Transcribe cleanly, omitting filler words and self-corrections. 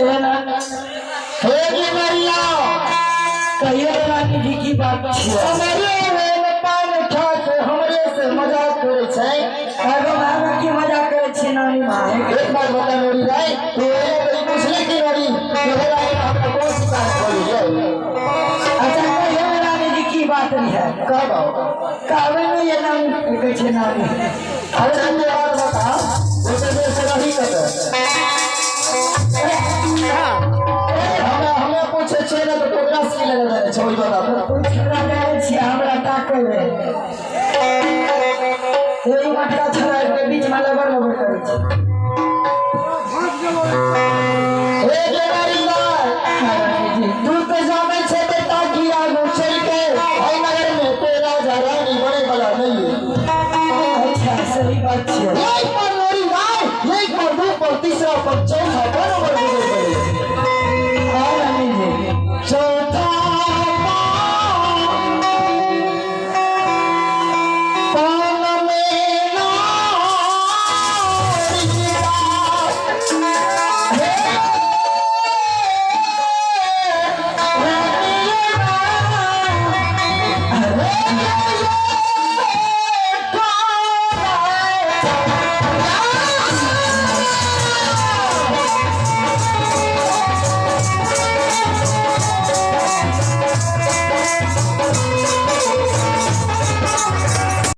एना हे गिनरिया। कहियो रानी जी की बात छियै? हमरे में पान खा के हमरे से मजाक करै छै। एगो भाई की मजाक करै छियै नानी माँ? एक बात बता नोरी राय, तू एले तऽ ई पूछले की नोरी कि हे राय, हमरा कोन शिकार करी यौ? अच्छा, कहियो रानी जी की बात रहै? कहबौ। कहबै ने ये नानी, कहै छै नानी। अच्छा, ये बात बता, ओते देर से रही कतऽ? हमरा हमरा पूछे छियै ने तऽ तोरा से की लेने देने छै, ओहि बता तऽ। पूछला जाइ छियै हमरा ताकै ले। एहि मटका छड़ा के बीच में लबर लबर करै छै।